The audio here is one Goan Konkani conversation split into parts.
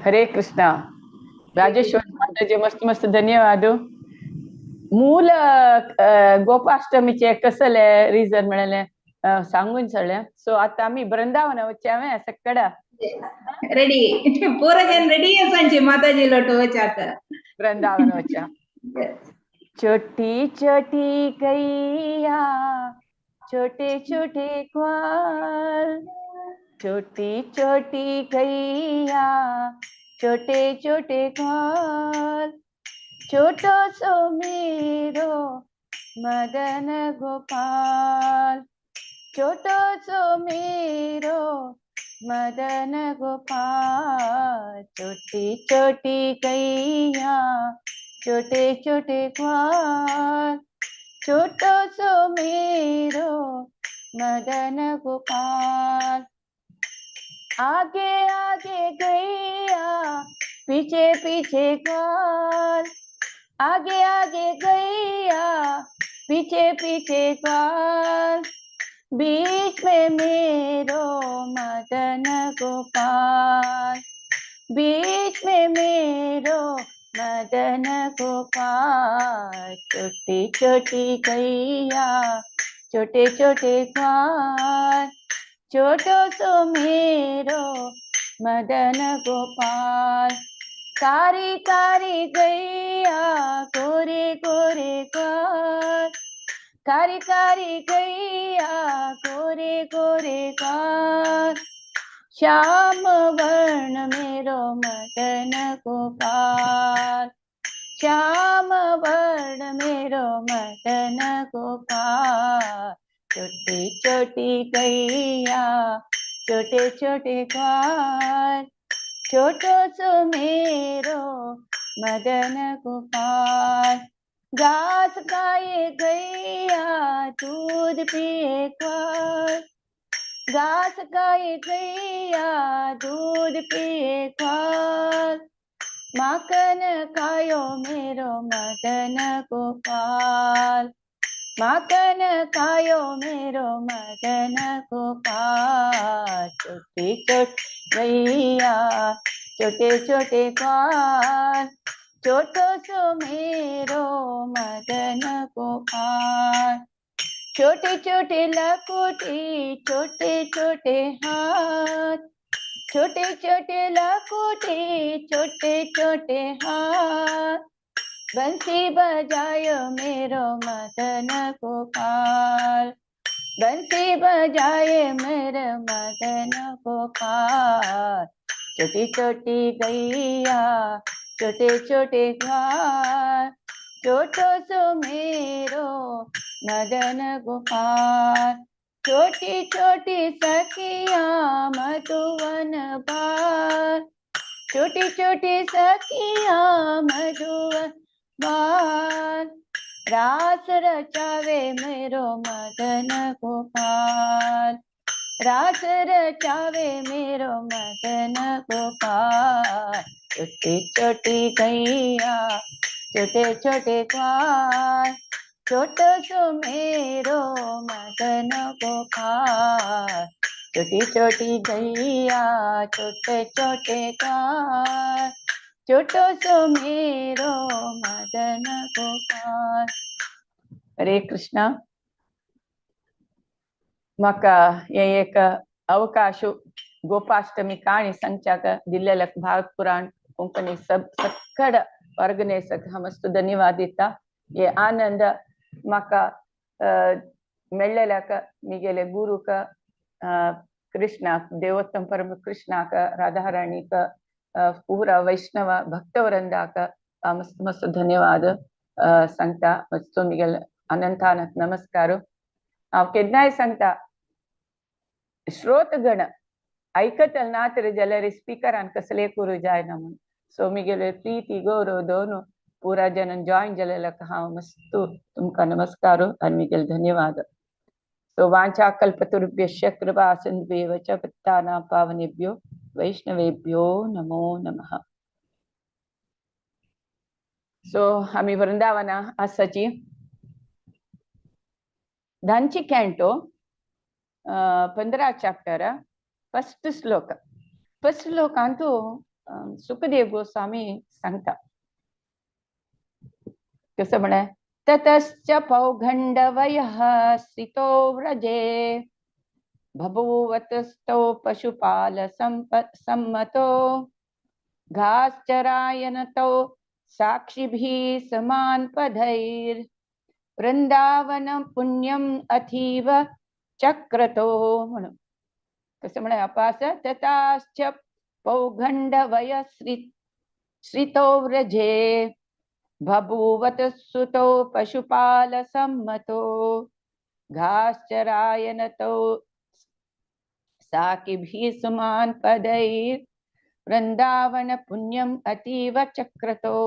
हरे कृष्णा। राजेश्वर माताजी, मस्त मस्त धन्यवाद। मूल गोपाष्टमीचे कसले रिजन म्हळेले सांगून सगळें। सो आता आमी वृंदावन वचचे हांवें सक्कडा रेडी पूरा जन रेडी असांची माताजी लोटो वचाक वृंदावन वचा। छोटी छोटी गैया छोटे छोटे ग्वाल, छोटी छोटी गैया छोटे छोटे ग्वाल, छोटो सो मेरो मदन गोपाल, छोटो सो मेरो मदन गोपाल, छोटी छोटी गैया छोटे छोटे ग्वाल, छोटो सो मेरो मदन गोपाल। आगे आगे गैया पीछे पीछे ग्वाल, आगे आगे गैया पीछे पीछे ग्वाल, बीच में मेरो मदन गोपाल, बीच में मेरो मदन गोपाल, छोटी छोटी गैया छोटे छोटे ग्वाल, छोटो सो मेरो मदन गोपाल। कारी कारी गैया गोरे गोरे ग्वाल, कारी कारी गैया गोरे गोरे ग्वाल, श्याम वर्ण मेरो मदन गोपाल, श्याम वर्ण मेरो मदन गोपाल, छोटी छोटी गैया छोटे छोटे ग्वाल, छोटो सो मेरो मदन गोपाल। घास खाए गैया दूध पिए ग्वाल, घास खाए गैया दूध पिए ग्वाल, माखन खायो मेरो मदन गोपाल, माखन खायो मेरो मदन गोपाल, छोटी छोटी गैया छोटे छोटे ग्वाल, छोटो सो मेरो मदन गोपाल। छोटे छोटे लकुटी छोटे छोटे हाथ, छोटे छोटे लकुटी छोटे छोटे हाथ, बंसी बजायो मेरो मदन गोपाल, बंसी बजाए मेरे मदन गोपाल, छोटी छोटी गैया छोटे छोटे ग्वाल, छोटो सो मेरो मदन गोपाल। छोटी छोटी सखिया मधुवन बाल, छोटी छोटी सखिया मधुवन बाल, रास रचावे मेरो मदन गोपाल, रास रचावे मेरो मदन गोपाल, छोटी छोटी गैया छोटे छोटे ग्वाल, छोटो सो मेरो मदन गोपाल, छोटी छोटी गैया छोटे छोटे ग्वाल, छोटो सो मेरो मदन गोपाल। हरे कृष्णा। म्हाका हे एक अवकाश गोपाष्टमी काणी सांगच्याक दिल्लेल्या भारत पुराण कोंकणी सब सक्कड ऑर्गनायझर मस्त धन्यवाद दिता। हे आनंद म्हाका मेळ्ळेल्याक मिगेले गुरूक कृष्णाक देवोत्तम परम कृष्णाक राधाराणीक पूरा वैष्णव भक्तवृंदाक मस्त मस्त धन्यवाद सांगता। मस्त मिगेले अनंतानंत नमस्कार। हांव केन्नाय सांगता श्रोतगण आयकतले ना तरी जाल्यार स्पिकरान कसले करूं जायना म्हूण। सो मिगेले प्रीती गौरव दोन पूरा जनन जॉइन जालेल्याक हांव मस्त तुमकां नमस्कार आनी मिगेले धन्यवाद। सो वांछा कल्पतरुभ्यश्च कृपा सिन्धुभ्येव च पतितानां पावनेभ्यो वैष्णवेभ्यो नमो नमः। सो आमी वृंदावना आसाची धांची कॅन्टो 15 चॅप्टर फस्ट श्लोक। फस्ट श्लोकांतु सुखदेव गोस्वामी सांगता. कसं म्हळ्यार ततश्च पौगंडवयः स्थितो व्रजे बभूवतस्थो पशुपाल सम्मतो घाश्चरायनतो साक्षिभिः समान पदैर् वृंदावन पुण्यम अतीव चक्रतो म्हणून. कसं म्हणाय अपास तथाश्च पौगंडवय श्रितो व्रजे बभूवत सुतो पशुपाल सम्मतो घाश्चरायनतो साकिभिः समान पदैर् वृंदावन पुण्यम अतीव चक्रतो.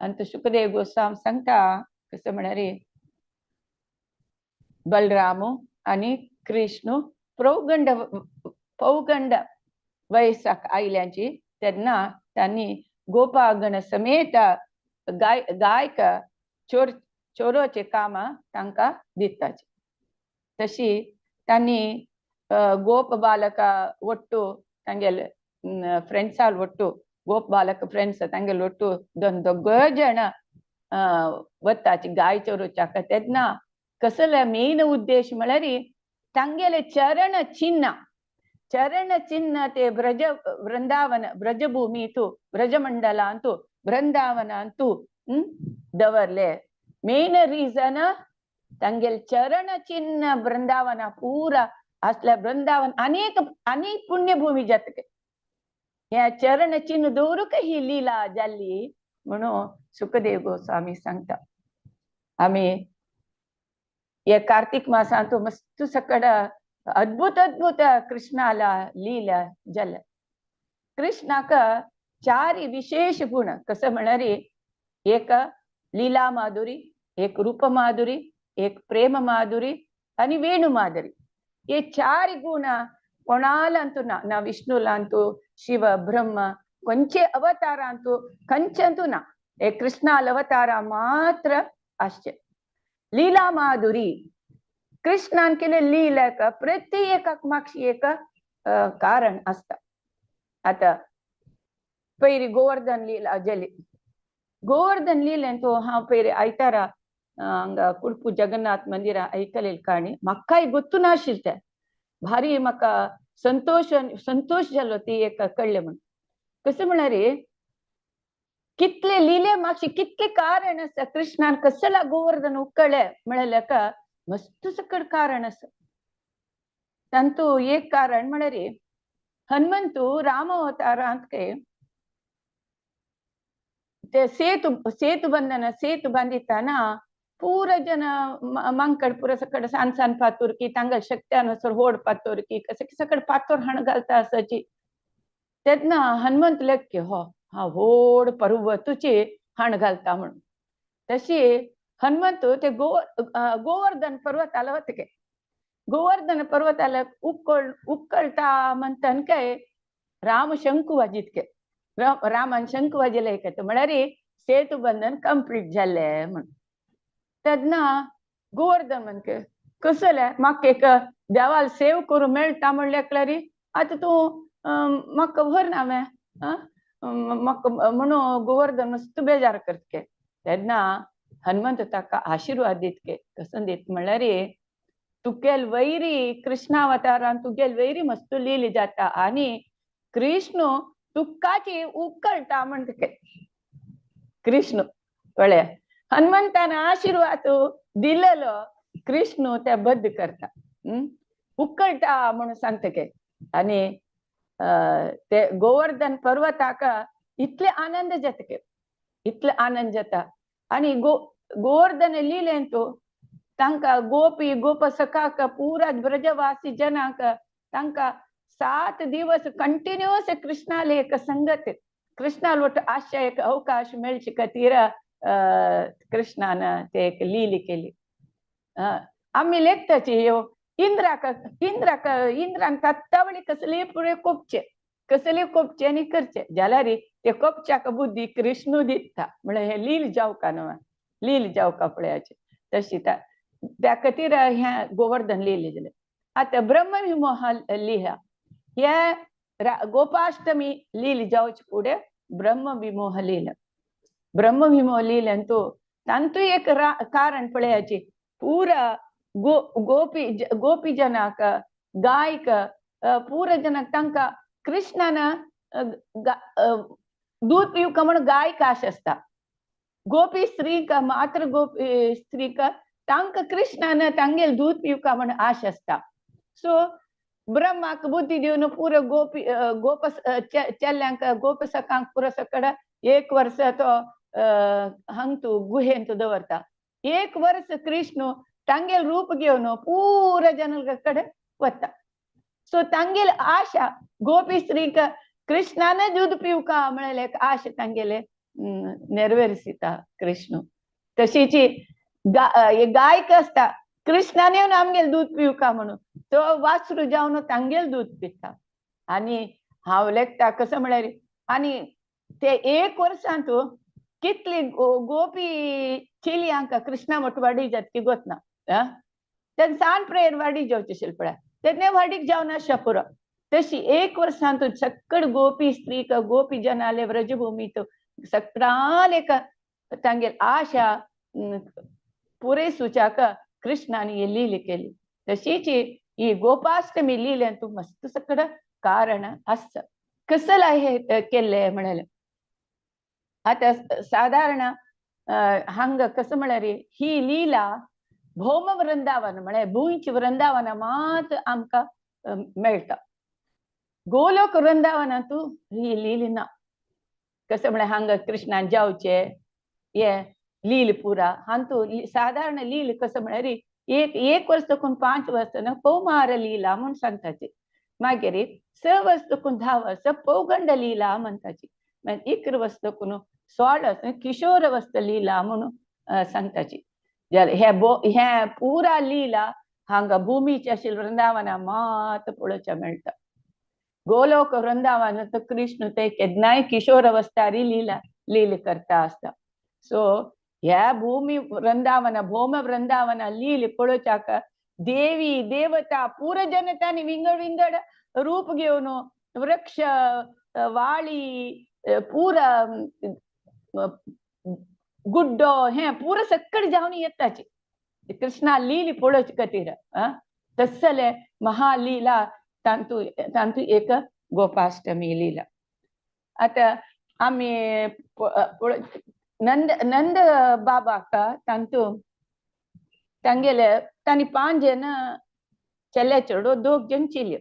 अंत सुखदेव गोस्वामी सांगता कसं म्हणारे बलरामू आणि कृष्ण पौगंड पौगंड वयसाक आयल्यांची तेन्ना त्यांनी गोपागण समेत गाय गायक चोर चोरोचे काम तांकां दिताचे. तशी त्यांनी गोप बालक ಒಟ್ಟು ತಂಗೆಲ್ ಫ್ರೆಂಡ್ಸ್ ಆಲ್ ಒಟ್ಟು ಗೋಪ್ ಬಾಲಕ ಫ್ರೆಂಡ್ಸ್ ತಂಗೆಲ್ ಒಟ್ಟು दोन दोग जण वताची गाय चोरोच्याक. तेन्ना कसले मेन उद्देश म्हळ्यार तांगेले चरण चिन्ह चरण चिन्ह ते ब्रज वृंदावन ब्रजभूमीतु ब्रजमंडलांतु वृंदावनांतु दवरले. मेन रिझन तांगेले चरण चिन्ह वृंदावना पूरा असल्या वृंदावन अनेक अनेक पुण्यभूमी जातके ह्या चरण चिन्ह दवरूंक ही लीला जाल्ली म्हणून सुखदेव गोस्वामी सांगता. आमी हे कार्तिक मासांत मस्त सकड अद्भुत अद्भुत कृष्णाला लीला जाल्या. कृष्णाक चार विशेष गुण कसं म्हणारी एक लीला माधुरी, एक रूप माधुरी, एक प्रेम माधुरी आणि वेणू माधुरी. हे चार गुण कोणाला अंतू ना, ना विष्णूला अंतू शिव ब्रह्म कोणचे अवतार अंतू खंयचे ना, हे कृष्णाल अवतार मात्र आसचे. लीला माधुरी कृष्णान केले लीला प्रत्येकाक मागशी एक कारण आसता. आता पयरी गोवर्धन लीला जाली. गोवर्धन लीलेन तो हांव पयरी आयतारा हांगा कुडपू जगन्नाथ मंदिरा आयकलेली काणी म्हाकाय गोत्तू नाशिल्लें तें. भारी म्हाका संतोष संतोष जालो ती एक कळ्ळें म्हूण. कशें म्हळ्यार कितले लिले मागशी कितले कारण आसा कृष्णान कसला गोवर्धन उकळ्ळे म्हळ्यार मस्त सकड कारण आसा. तांतू एक कारण म्हळ्यार हनुमंतू राम अवतारांत ते सेतु सेतु बंधन सेतु बांदिताना पूरा जन मंकड पुरा सकड सान सान पातोरकी तांगल शक्त्यानुसार होड पातोरकी कसे सकड पातोर हाण घालता आसाची. तेन्ना हनुमंत लेख हो हा व्हड पर्वतूची हाण घालता म्हणून. तशी हनुमंत ते गोवर्धन पर्वताला वतके गोवर्धन पर्वताला उकळ उकळता म्हणतान काय राम शंकू वाजितके रामान शंकू वाजयले म्हळ्यार सेतु बंधन कंप्लीट जालें म्हणून. तेन्ना गोवर्धन म्हणके कसलें म्हाका एक देवाल सेव करूं मेळटा म्हणलें आतां तूं म्हाका व्हर ना हांवें म्हाका म्हणून गोवर्धन मस्त बेजार करतके. तेन्ना हनुमंत ताका आशिर्वाद दितके. कसो दीत म्हणल्यार तुगेल वैरी कृष्णावतारान तुगेल वैरी मस्त लिली जाता आनी कृष्ण तुकाची उकळटा म्हणटके. कृष्ण पळय हनुमंतान आशिर्वाद दिलेलो कृष्ण ते बद्द करता उकळटा म्हणून सांगतके. आनी ते गोवर्धन पर्वताक इतले आनंद जातके इतले आनंद जाता. आनी गोवर्धन लिलें तो तांकां गोपी गोप सखाक पुरा ब्रजवासी जनांक तांकां 7 दिवस कंटिन्युअस कृष्णाले एक संगत कृष्णाल वट आशा एक अवकाश मेळचे खातीर कृष्णान ते एक लीली केली. आमी लेखताची ह्यो इंद्राक इंद्राक इंद्रान तत्तावळी कसली पुरे कोपचे कसली कोपचे आनी करचे जाल्यार ते कोपच्याक बुद्धी कृष्णू दिता म्हळ्यार हे लील जावका न्हू लील जावका पळयाचे. तशी त्या खातीर हें गोवर्धन लील जालें. आतां ब्रह्मविमोह लिहा हे गोपाष्टमी लील जावचे फुडें ब्रह्म विमोह लील. ब्रह्म विमोह लील अंतू तांतू एक कारण पळयाची पुरा गोपी गोपी जनाक गायक पुरा जनाक तांकां कृष्णान दूद पिवका म्हण गायक आश आसता. गोपी स्त्रीक मात्र गोपी स्त्रीक तांकां कृष्णान तांगेल दूद पिवका म्हण आश आसता. सो ब्रह्माक बुद्धी दिवन पुरो गोपी गोप चेल्ल्यांक गोपसखांक पुरो सकड एक वर्स तो हांगतू गुहेंत दवरता. एक वर्स कृष्ण तांगेल रूप घेवन पुरा जनां कडेन वता. सो तांगेल आशा गोपी स्त्रीक कृष्णान दूद पिवका म्हळ्यार एक आशा तांगेले नेरवेरसिता कृष्ण. तशीच गायक आसता कृष्णान येवन आमगेल दूद पिवका म्हणून तो वासरू जावन तांगेल दूद पिता. आनी हांव लेखता कसो म्हळ्यार आनी ते एक वर्सांत कितली गोपी चेलयांक कृष्णा मोट वाडी जातकी गोतना तेन्ना सान प्रेयर वाडी जावची आशिल्ली पळय तेन्ना वाडीक जावन आशा पुरो. तशी एक वर्सांत सक्कड गोपी स्त्रीक गोपी जनाले व्रजभूमीत सगळ्यालेक तांगेल आशा पुरे सुचाक कृष्णान ही लील केली. तशीच ही गोपाष्टमी लील तूं मस्त सकड कारण आसा. कसला हे केल्ले म्हळ्यार आतां सादारण हांगा कसं म्हळ्यार ही लीला भौम वृंदावन म्हळ्यार भूंयची वृंदावन मात आमकां मेळटा. गोलोक वृंदावनांतू ही लील ना. कसं म्हळ्यार हांगा कृष्णान जावचे हे लील पुरा हांतू सादारण लील कसं म्हळ्यार एक एक वर्स देखून 5 वर्स कौमार लीला म्हूण सांगताची. मागीर 6 वर्स देखून 10 वर्स पौगंड लीला म्हणटाची. मागीर 11 वर्स देखून 16 वर्स किशोर अवस्थ लीला म्हणून सांगताची. हे हे पुरा लीला हांगा भूमीच्या आशिल्ल्या वृंदावना मात पळोवच्या मेळटा. गोलोक वृंदावन तर कृष्ण ते केन्नाय किशोर अवस्थारी लीला लील करता आसता. सो ह्या भूमी वृंदावन भौम वृंदावन लील पळोवच्याक देवी देवता पुरा जनतांनी विंगड विंगड रूप घेवन वृक्ष वाळी पुरा गुड्डो हे पुरा सक्कड जावन येताची कृष्णा लील पळोवचे खातीर. तसले महालीला तांतू तांतू एक गोपाष्टमी लीला. आतां आमी नंद नंद बाबाक तांतू तांगेले तांणी 5 जण चेले चेडो 2 जण चेल्यो.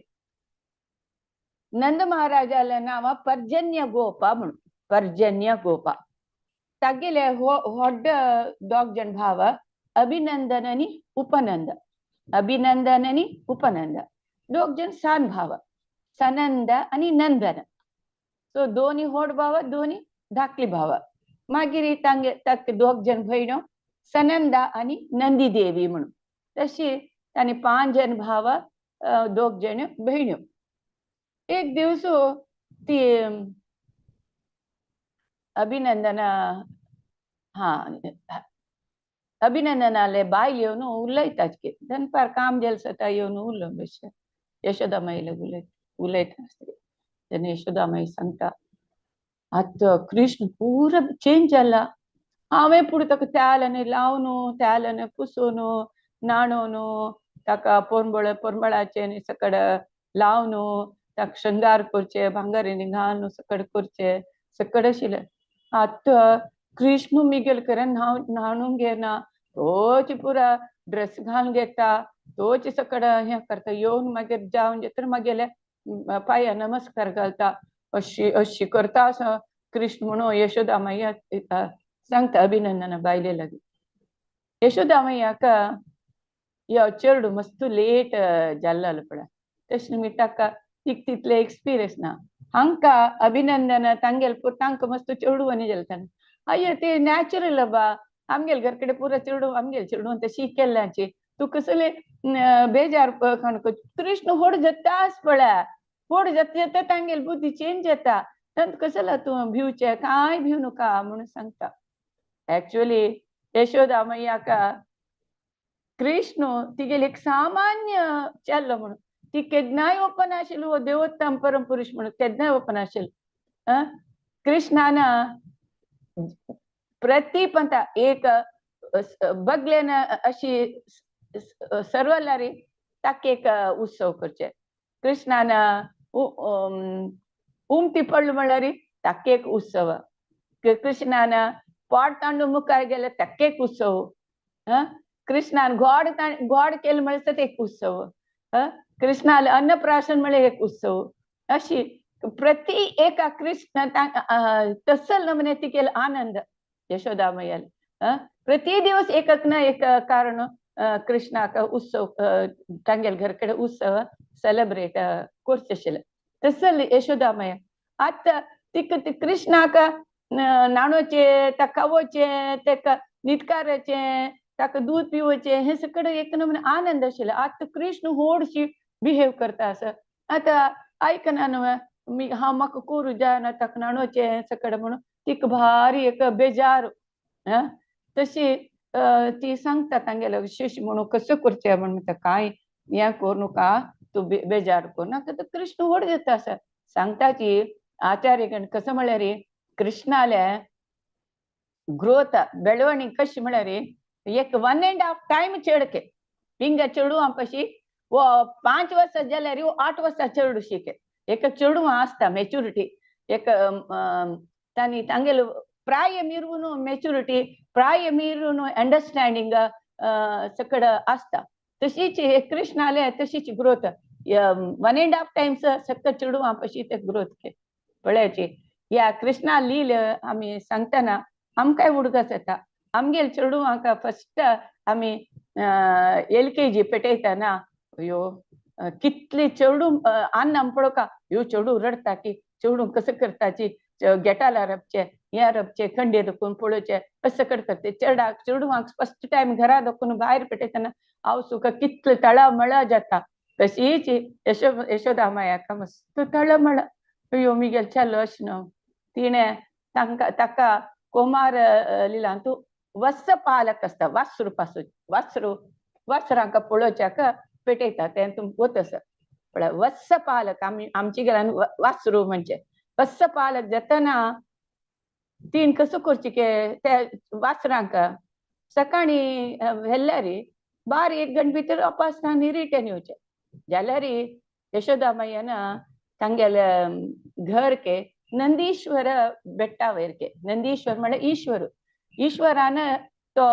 नंद महाराजाले नांव पर्जन्य गोपा म्हणून पर्जन्य गोपा. तागेले व्हड 2 जण भाव अभिनंदन आनी उपनंद. अभिनंदन आनी उपनंद 2 जण सान भाव सनंद आनी नंदन. सो दोनी व्हड भाव दोनी धाकली भाव. मागीर तांगे ताका 2 जण भयणो सनंदा आनी नंदी देवी म्हणून. तशी तांणी 5 जण भाव 2 जण भयण्यो. एक दिवस ती अभिनंदना हा अभिनंदनाले बायल येवन उलयताच की दनपार काम जालें सता येवन उलोवन बेश्टें यशोदा माईले उलयता आसतली. तेन्ना यशोदा माई सांगता आतां कृष्ण पुरा चेंज जाला. हांवें पुरो ताका तेलान लावन तेलान पुसून न्हाणोवन ताका पोरंबळ पोरंबळाचें सकड लावन ताका शृंगार करचे भांगरीनी घालून सकड करचे सकड आशिल्लें. आतां कृष्ण मिगेल कडेन न्हाणून घेना तोच पुरा ड्रेस घालून घेता तोच सकड हें करता. येवन मागीर जावन तर मागेले पांया नमस्कार घालता अशी अशी करता असो कृष्ण म्हणून यशोदा मैया सांगता अभिनंदना बायले लागीं. यशोदा मैयाक यो चेडू मस्त लेट जाल्लो पळय तशें निमित्त ताका तिका तितले एक्सपिरियन्स ना. हांकां अभिनंदन तांगेल तांकां मस्त चेडू आनी जालें. अय्यो ते नॅचरल बा आमगेल घर कडेन पुरो चेडू आमगेल चेडून तशी केल्ल्याची तूं कसले बेजार कृष्ण होड जाताच पळय होड जाता जाता तांगेल बुद्धी चेंज जाता. तांकां कसला तूं भिवचें कांय भिव नाका म्हणून सांगता. एक्चुअली यशोदा मैयाक कृष्ण तिगेली एक सामान्य चेल्लो म्हणून ती केन्नाय ओपन आशिल्ली हो देवोत्तम परम पुरुष म्हणून केन्नाय ओपन आशिल्ली. कृष्णान प्रति पंथा एक बगलेन अशी सर्वलारी ताका एक उत्सव करचे. कृष्णान उमती पडलो म्हणल्यार ताका एक उत्सव. कृष्णान पोट तांडू मुखार गेले ताका एक उत्सव. कृष्णान गोड गोड केलं म्हळ्यार एक उत्सव. कृष्णाले अन्नप्राशन म्हळ्यार एक उत्सव. अशी प्रति एका कृष्ण तसल नमने ती केलं आनंद यशोदा मैयाल. प्रति दिवस एकक ना एक कारण कृष्णाक उत्सव तांगेल घरकडे उत्सव सेलिब्रेट करचे आशिल्ले. तसल यशोदा मैया आतां तिका कृष्णाक न्हाणोवचें, ताका खावोवचें, ताका न्हिदकाराचें, ताका दूद पिवोवचें, हें सगळें एक नमुने आनंद आशिल्लो. आतां कृष्ण व्हडशी बिहेव करता आसा. आतां आयकना न्हू मी हांव म्हाका करूं जायना ताका न्हाणोवचें सगळें म्हणून तिका भारी एक बेजार. तशी ती सांगता तांगेलो शिष्य म्हणून कसो करचें म्हण म्हणटा कांय हें करूं नाका तूं बेजार करूं नाका. तर कृष्ण व्हड जाता आसा. सांगता की आचार्य कसं म्हळ्यार कृष्णाले ग्रोथ ಬೆಳವಣಿಗೆ कशी म्हळ्यार एक 1.5 टायम चेडके हिंगा चेडवां पशी वो 5 वर्सां जाल्यार 8 वर्सां चेडू शिके. एक चेडवां आसता मेच्युरिटी एक तांणी तांगेलो प्राय मिरून मेच्युरिटी प्राय मिरून अंडरस्टँडींग सगळं आसता. तशीच कृष्णाले तशीच ग्रोथ 1.5 टायम्स सगळं चेडवां पशी ते ग्रोथ के पळयाची. ह्या कृष्णा लील आमी सांगतना आमकांय उडगास येता. आमगेल चेडवांक फस्ट आमी LKG पेटयतना अयो कितली चेडूं अन्न पळोवका ह्यो चेडूं रडटा की चेडूं कसं करताची गेटाला रपचे हें रपचे खंडे दखून पळोवचें अशें करतात ते चेडाक चेडवांक फस्ट टायम घरा दखून भायर पेटयतना हांव सुका कितले तळमळ जाता. तशीच यशोदा मायाक मस्त तळमळ अयो मिगेल चलो अशें न्हू. तिणें तांकां ताका कुमार लिलांतू वत्स पालक आसता वासरू पासून वासरू वासरांक पळोवच्याक पेटयता तें तुमकां गोत आसा. पळय वत्स पालक आमी आमच्या घरान वासरू म्हणजे वत्स पालक जातना तीन कसो करची के त्या वासरांक सकाळी व्हेल्यार बार 1 गंट भितर अपासना रिटर्न येवचें जाल्यार यशोदा मैयान तांगेले घर के नंदीश्वर बेट्टा वयर के. नंदीश्वर म्हळ्यार ईश्वर. ईश्वरान तो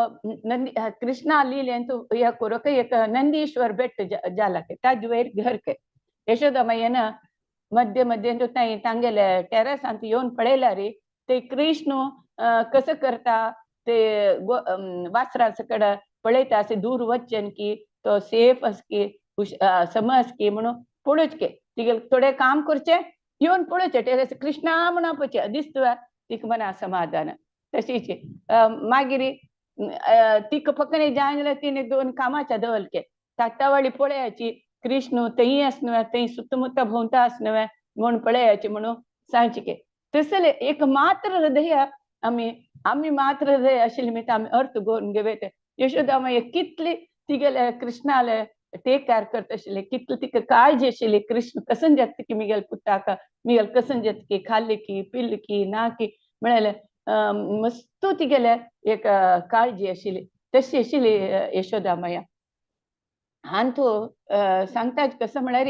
नंदी कृष्णा लिलेंतु ह्या करूंक एक नंदीश्वर बेट्ट जाला के ताजे वयर घर के. यशोदा मैयान मध्य मध्य तांगेले टेरसांत येवन पळयल्यार ते कृष्ण कसं करता ते वासरा सकड पळयता अशें दूर वचचें की तो सेफ आसकी समज की म्हणून पळोवचें तिगे थोडें काम करचें येवन पळोवचें टेरस कृष्णा म्हणून पळोवचें दिसता तिका मना समाधान. तशीच मागीर तिका फक्त जाय जाल्यार तिणें 2 कामाच्या दवरले ताटावाडी पळयाची कृष्ण थंय आसना थंय सुतमुत्ता भोंवता आसना म्हूण पळयाची म्हणून सांगचे के. तसले एक मात्र हृदय आमी आमी मात्र हृदय आशिल्ले निमित्त आमी अर्थ करून घेवयत. यशोदा मागीर कितली तिगेले कृष्णाले टेक केर करता आशिल्ले कितली तिका काळजी आशिल्ली कृष्ण कसन जाता की मिगेल पुताक मिगेल कसन जाता की खाल्ले की पिल्ले की ना की म्हळ्यार मस्त तिगेले एक काळजी आशिल्ली. तशी आशिल्ली यशोदा माया. हांतू सांगता कसं म्हळ्यार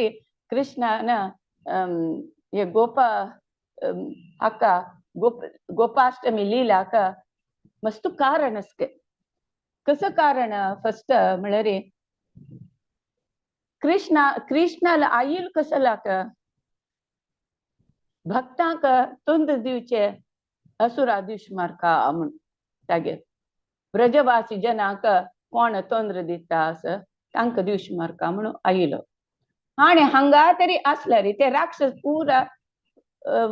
कृष्णान हे गोपा हाका गोपाष्टमी लीलाक मस्त कारण आसके. कसं कारण फस्ट म्हळ्यार कृष्णा कृष्णाला आईल कसलाक भक्तांक तोंड दिवचे असुरा दिवश मारका म्हूण तागेर ब्रजवासी जनांक कोण तोंद्र दिता असं तांकां दिवश मारका म्हणून आयलो. आनी हांगा तरी आसल्यार ते राक्षस पुरा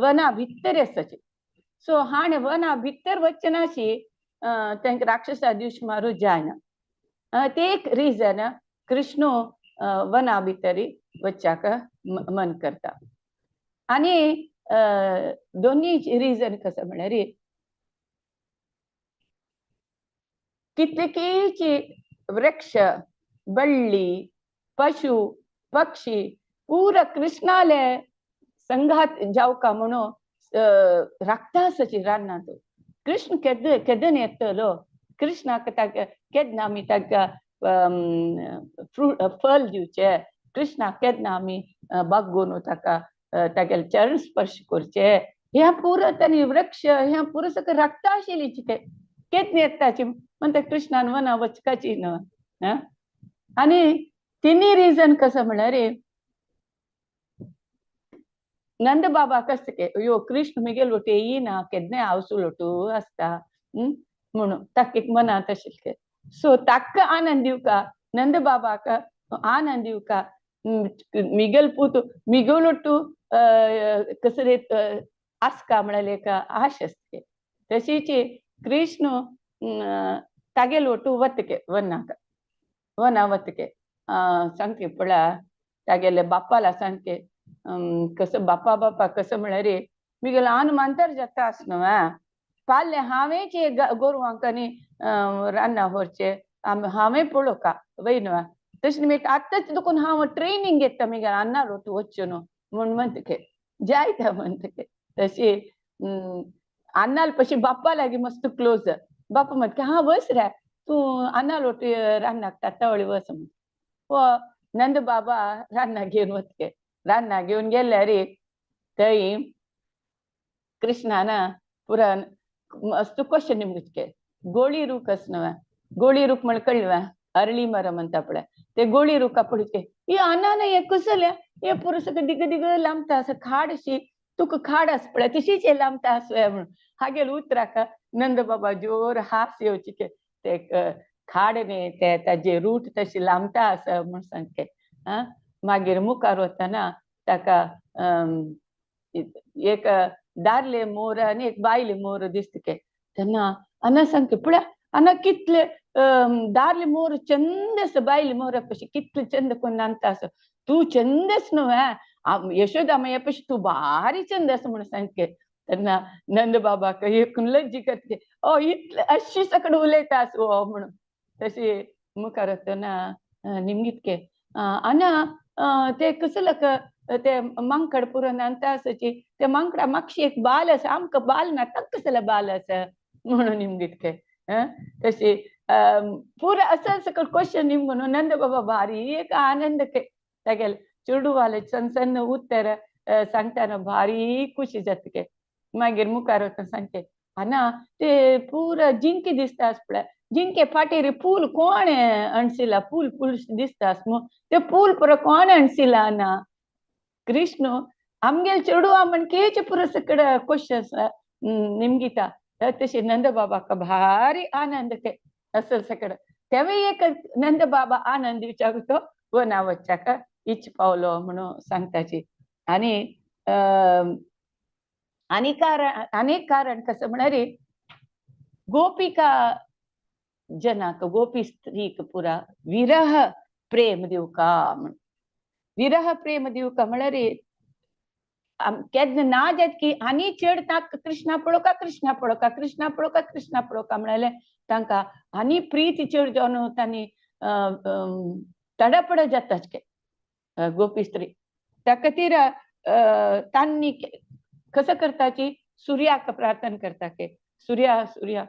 वना भितर आसाचे. सो हाणें वना भितर वचचे नाशी तांकां राक्षसा दिवश मारूं जायना. ते एक रिजन कृष्ण वना भितर वच्चाक मन करता. आनी दोन्ही रिजन कसं म्हळ्यार कितलीकीची वृक्ष बल्ली पशु पक्षी पुरा कृष्णाले संघात जावका म्हणून राखता आसाची रान्नात. कृष्ण केद केदन येतलो, कृष्णाक ताका केन्ना आमी ताका फ्रूट फल दिवचे, कृष्णाक केन्ना आमी बागोवन ताका तागेले चरण स्पर्श करचे, ह्या पुरो तांणी वृक्ष ह्या पुरो सगळें राखता आशिल्ली ते केन्ना येताची म्हणटा कृष्णान वना वचकाची न्हय. आनी तिनी रिजन कसो म्हळ्यार नंद बाबा कसं यो कृष्ण मिगेल लोटू येयना केन्नाय आवसू लोटू आसता म्हणून ताका एक मनांत आशिल्लें. सो ताका आनंद दिवका, नंद बाबाक आनंद दिवका, मिगेल पूत मिगेल लोटू कसले आसका म्हळ्यार एक आश आसता. तशीच कृष्ण तागे लोटू वतके वनाक वना वतके सांगते पळया तागेले बापाला सांगते कसं बापा बापा कसं म्हळ्यार मिगेलो आन मांतर जाता आस न्हू पाल्ले हांवेंच गोरवांक आनी रान्ना व्हरचें हांवें पळोवका वय न्हू, तशें न्ही आतांच देखून हांव ट्रेनींग घेता मिगेल अन्ना रोटू वचचें न्हू म्हूण म्हणटके जायता म्हणटके. तशी अन्नाल पशी बाप्पा लागीं मस्त क्लोज, बाप्पा म्हणटा हां वच रे तूं अन्ना लोटू रान्नाक तातावळी वच म्हण. हो नंद बाबा रान्ना घेवन वतके, रान्ना घेवन गेल्यार थंय कृष्णान पुरान मस्त क्वेश्चन निमगितके गोळी रूख आस न्हू, गोळी रूख म्हण कळ्ळें अरळी मर म्हणटा पळय ते गोळी रुखा पळय ही अनान हे कसले हे पुरो सगळें दिग दिग लांबता आसा खाड अशी तुका खाड आसा पळय तशीच हे लांबता आसुया म्हणून हागेल उतराक नंद बाबा जोर हास येवची ते खाड न्ही ते ताजे रूट तशी लांबता आसा म्हूण सांगते. आं मागीर मुखार वतना ताका एक दादले मोर आनी एक बायले मोर दिसता तेन्ना अना सांगता पळय अना कितले दादले मोर चंद आसा बायले मोरा पशी कितले चंद कोण नांदता आसा, तूं चंद आसा न्हू यशोदा माया पशी तूं भारी चंद आसा म्हणून सांगते. तेन्ना नंद बाबाक एक लज्जी करते ओ इतले अशी सकड उलयता आस हो म्हणून. तशी मुखार वतना निमगितके आना ते कसलक ते मांकड पुरो नांदता आसाची ते मांकडा मागशी एक बाल आसा आमकां बाल ना ताका कसले बाल आसा म्हणून निमगितके. तशी पुरा असं सकल क्वेश्चन निमगून नंद बाबा भारी एक आनंद के तागेले चेडूवाले सन्न सन्न उत्तर सांगतना भारी खुशी जाता. मागीर मुखार वतना सांगते आना ते पुरा जिंके दिसता आस पळय जिंके फाटीर पूल कोण अणसिला पूल पूल दिसता आस मू ते पूल पुरो कोण अणसिला ना कृष्ण आमगेले चेडवा म्हण केचे पुरो सकड क्वेश्चन्स निमगिता. तशी नंद बाबाक भारी आनंद के असल सकड तेवय एक नंद बाबा आनंद दिवच्याक तो वना वच्चाक इच्छ पावलो म्हणून सांगताची. आनी आनी कारण अनेक कारण कसं म्हळ्यार गोपिका जनाक गोपी स्त्रीक पुरा विरह प्रेम दिवका म्हण, विरह प्रेम दिवका म्हळ्यार केन्ना ना जात की आनी चड तांकां कृष्णा पळोवका कृष्णा पळोवका कृष्णा पळोवका कृष्णा पळोवका म्हळ्यार तांकां आनी प्रीती चड जावन तांणी तडपड जाता गोपी स्त्री. त्या खातीर तांणी कसं करताची सूर्याक प्रार्थना करता के सूर्या सूर्या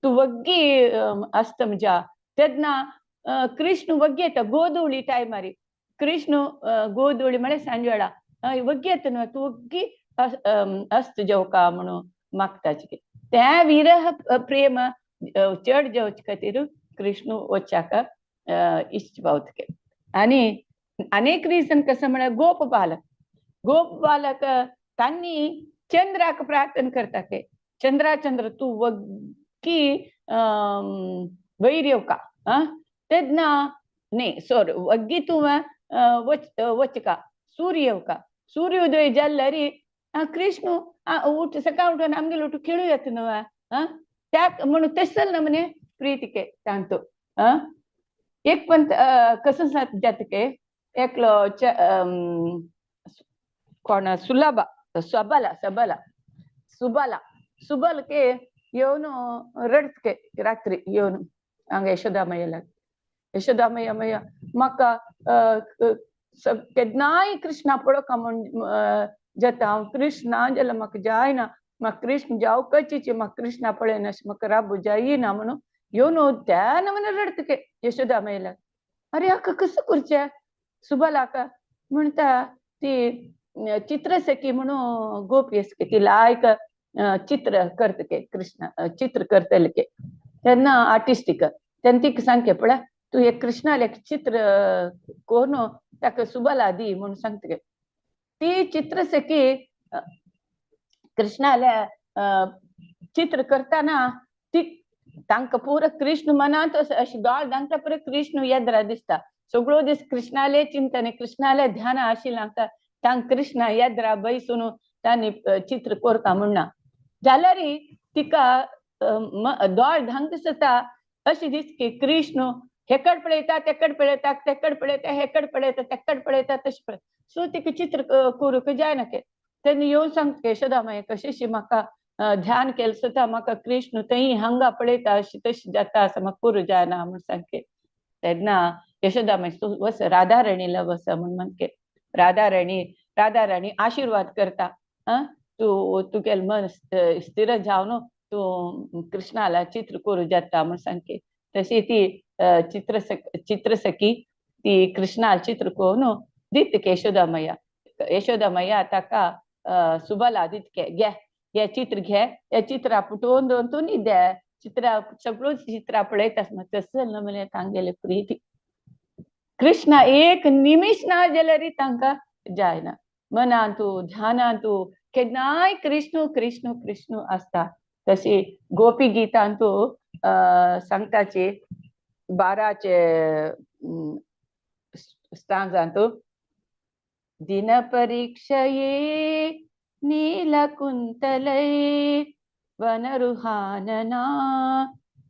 तूं वग्गी अस्तम जा. तेन्ना कृष्ण वग्गी येता गोधुळी टायमार, कृष्ण गोधुळी म्हळ्यार सांजवेळा वग्गी येता न्हू तूं वग्गी अस्त जेवका म्हणून मागताची. त्या विरह प्रेम चड जेवचे खातीर कृष्ण वच्चाक इश्ट पावतके. आनी अनेक रिजन कसं म्हळ्यार गोप बालक, गोप बालक तांणी चंद्राक प्रार्थना करता के चंद्रा चंद्र तूं वग्गी वयर येवका तेन्ना न्ही सॉरी वग्गी तूं वचका सूर्य येवका सूर्योदय जाल्यार कृष्ण उठ सकाळ उठून आमगेले उठून खेळू येता न्हू त्या म्हणून तशें ना म्हणे प्रीतिके तांतो. एक पण कसं जाता के एकलो कोण सुलभा सबला सबला सुबला सुबल के येवन रडके रात्री येवन हांगा यशोदामय्या लागीं, यशोदामय्या मय्या म्हाका केन्नाय कृष्णा पळोवका म्हूण जाता हांव कृष्णा जाल्यार म्हाका जायना म्हाका कृष्ण जावपाची म्हाका कृष्णा पळयना अशें म्हाका राबू जायना म्हणून येवन त्यान म्हण रडतके यशोदा मायला. अरे हाका कसं करचें सुबलाका म्हणटा ती चित्रसखी म्हणून गोपी आसके ती लायक चित्र करतके कृष्ण चित्र करतले के तेन्ना आर्टिस्टीक तेन्ना तिका सांगके पळय तूं एक कृष्णाले चित्र कोण ताका सुबला दी म्हणून सांगतके. ती चित्रसखी कृष्णाले चित्र करताना ती तांकां पुरो कृष्ण मनांत अशें दोळ तांकां पुरो कृष्ण येद्रा दिसता. सगळो दीस कृष्णाले चिंतन कृष्णाले ध्यान आशिल्लें तांकां कृष्णा येद्रा बैसून तांणी चित्र कोरता म्हणना जाल्यार तिका दोळ धांक दिसता अशें दिसता की कृष्ण हेकड पळयता तेकड पळयता तेकड पळयता हेकड पळयता तेकड पळयता तशें पळय. सो तिका चित्र करूंक जायना के तेन्ना येवन सांगता यशोदा माई कशें म्हाका ध्यान केलें सुद्दां म्हाका कृष्ण थंय हांगा पळयता अशें तशें जाता आसा म्हाका करूं जायना म्हूण सांगके. तेन्ना यशोदा माई वस राधारणीला वस म्हूण म्हणके राधारणी राधाराणी आशिर्वाद करता तूं तुगेलें मन स्थिर जावन तूं कृष्णाला चित्र करूं जाता म्हूण सांगके. तशी ती चित्रसखी ती कृष्णाला चित्र करून दितके यशोदा मैया. यशोदा मैया ताका सुबला दितके घे हे चित्र घे हे चित्रां पुटोवन दवर तूं न्हिदे चित्रां सगळ्यो चित्रां पळयता तसं न्हू म्हणल्यार तांगेले प्रिती कृष्णा एक निमिश ना जाल्यार तांकां जायना. मनांतू ध्यानांतू केन्नाय कृष्ण कृष्ण कृष्ण आसता. तशी गोपी गीतांतू सांगताची 12 स्टांजांतू दिन परीक्षये नीलकुन्तलै वनरुहानना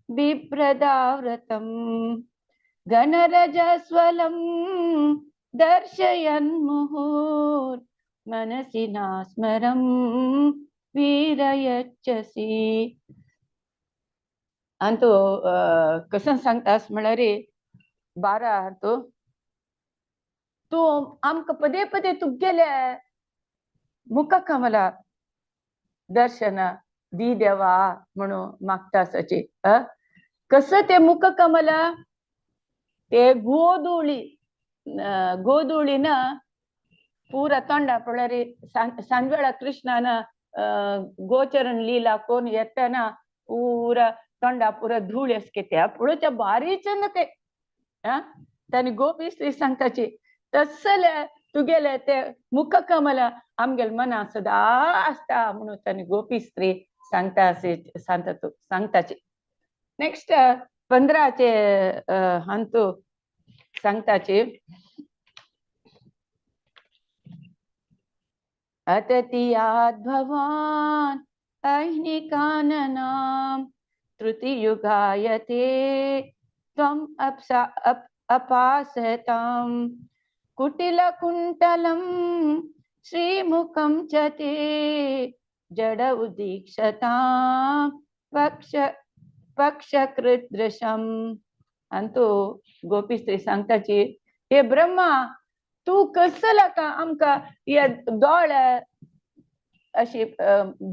बिभ्रदाव्रतं गणरजस्वलं दर्शयन् मुहुर् मनसि नास्मरं वीरयच्छसि. अंतू कसं सांगतास म्हळ्यार 12 तूं तूं आमकां पदे पदे तुगेले मुखकमला दर्शन दी देवा म्हणून मागता आसाची. कसं ते मुखकमला ते गोधूळी गोधूळीन पुरा तोंडा पळ्यार सांजवेळा कृष्णान गोचरण लीला कोण येताना पुरा तोंडा पुरा धूळ असके त्या पळोवच्या बारीच ते ताणी गोपी स्त्री सांगताची तसले तुगेले ते मुखकमल आमगेले मना सदा आसता म्हणून ताणी गोपी स्त्री सांगता सांगताची. नेक्स्ट 15 हांतू सांगताची अततीयाद भवान अह्निकाननां तृतीयुगायते त्वम् अपासतां कुटिलकुण्टलं श्रीमुखं च ते जड उदीक्षतां पक्षकृदृशं. अंतू गोपी स्त्री सांगताची हे ब्रह्मा तूं कसला का आमकां हे दोळे अशी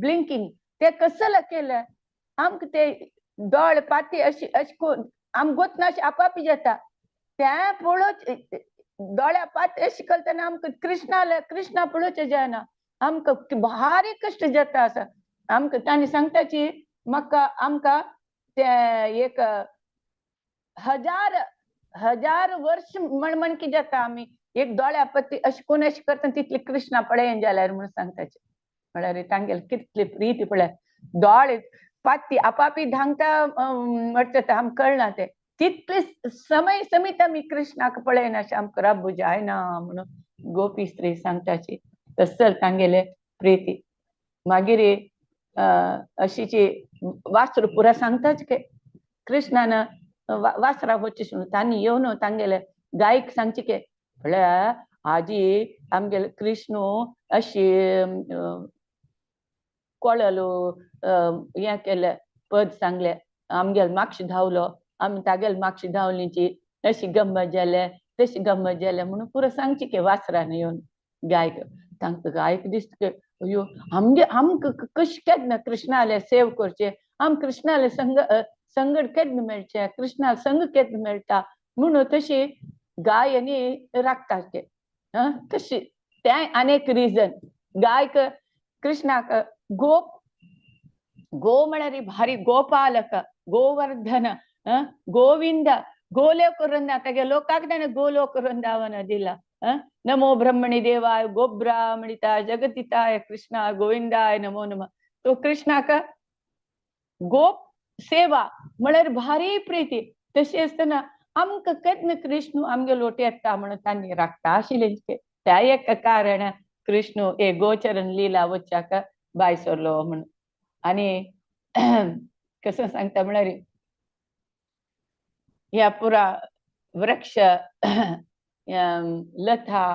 ब्लिंकींग ते कसला केलं आमकां ते दोळे पाती अशी अशें करून आमकां गोतना अशें आपापी जाता तें पळोवच दोळ्या पाती अशें करतना आमकां कृष्णाले कृष्णा पळोवचें जायना आमकां भारी कश्ट जाता आसा आमकां. तांणी सांगताची म्हाका आमकां ते एक हजार हजार वर्ष म्हणकी जाता आमी एक दोळ्या पत्ती अशें कोण अशें करता तितली कृष्णा पळयन जाल्यार म्हणून सांगताचे. म्हळ्यार तांगेले कितली प्रिती पळय दोळे पाती आपापी धांगता म्हणटा आमकां कळना ते तितले समय समीत आमी कृष्णाक पळयना अशें आमकां राबू जायना म्हणून गोपी स्त्री सांगताची. तसल तांगेले प्रिती. मागीर अशीची वासरू पुरा सांगताच के कृष्णान वासरा वचचे म्हणून तांणी येवन तांगेले गायक सांगचे के म्हळ्यार आजी आमगेले कृष्ण अशी कोळलो हें केलें पद सांगलें आमगेले मागशे धांवलो आमी तागेले मागशे धांवलीची अशी गम्मत जाले तशी गम्मत जाल्या म्हणून पुरो सांगची के वासरान येवन गायक तांकां गायक दिसता अयो आमगे आमकां कशें केन्ना कृष्णाले सेव करचे, आम कृष्णाले संग संगड केन्ना मेळचे, कृष्णा संग केन्ना मेळटा म्हणून तशी गाय आनी राखता ते. तशी तें आनी एक रिजन गायक कृष्णाक गोप गो म्हळ्यार भारी गोपालक गोवर्धन गोविंद गोलोक वृंदा तागे लोकाक ताणें गोलोक वृंदावन दिला. नमो ब्रह्मणी देवाय गोब्राह्मणिताय जगतिताय कृष्णा गोविंदाय नमो नमः. तो कृष्णाक गोप सेवा म्हळ्यार भारी प्रीती. तशी आसतना आमकां केन्ना कृष्ण आमगे लोट येता म्हणून तांणी राखता आशिल्लें. त्या एक कारण कृष्ण हे गोचरण लीला वच्चाक भायर सरलो म्हणून. आनी कसं सांगता म्हळ्यार ह्या पुरा वृक्ष लता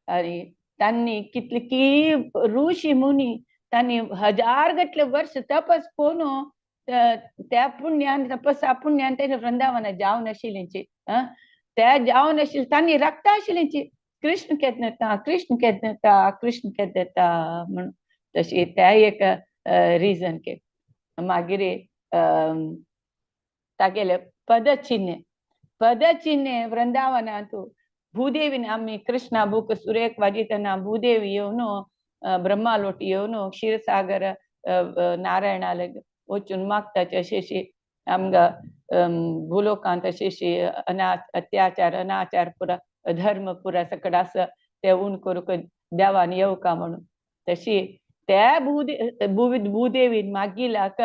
आणि तांणी कितले की ऋषी मुनी तांणी हजार गटले वर्ष तपस करून त्या पुण्यान तपसा पुण्यान तेणे वृंदावना जावन आशिल्लेंची. त्या जावन आशिल्ले तांणी राखता आशिल्लेंची कृष्ण केन्ना येता कृष्ण केन्ना येता कृष्ण केन्ना येता म्हणून. तशी त्या एक रिजन के मागीर तागेले पदचिन्ह पदचिन्ह वृंदावनांत भूदेवीन आमी कृष्णा बूक सुरेख वाजितना भूदेवी येवन ब्रह्मालोट येवन क्षीरसागर नारायणाले वचून मागताचे अशी आमकां भूलोकांत अशी अत्याचार अनाचार पुरा अधर्म पुरा सकड आसा ते उण करूंक देवान येवका म्हणून. तशी त्या भूदेवीन मागिलाक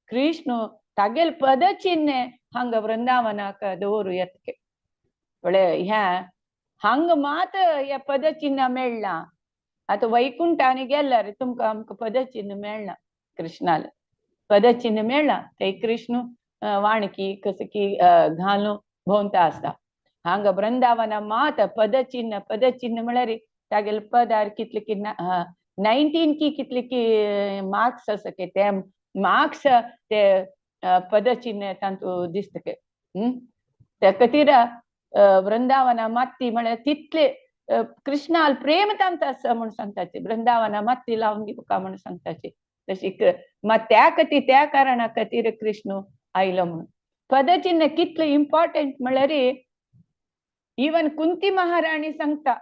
कृष्ण तागेल पदचिन्ह हांगा वृंदावनाक दवरू येतके. पळय ह्या हांगा मात ह्या पदचिन्ह मेळ्ळां. आतां वैकुंठानी गेल्यार तुमकां आमकां पदचिन्ह मेळना कृष्णाले पदचिन्ह मेळ्ळां ते कृष्ण वाणकी कसं की घालून भोंवता आसता. हांगा वृंदावना मात पदचिन्ह पदचिन्ह म्हळ्यार तागेले पदार कितले की 19 की कितले की मार्क्स आसा की ते मार्क्स ते पदचिन्ह तांतू दिसता. त्या खातीर वृंदावना माती म्हळ्यार तितले कृष्णाल प्रेम तांत आसा म्हूण सांगताचे. वृंदावना माती लावन दिवका म्हूण सांगताचे. तशी मात त्या खातीर त्या कारणा खातीर कृष्ण आयलो म्हणून. पदचिन्ह कितले इम्पॉर्टंट म्हळ्यार इवन कुंती महाराणी सांगता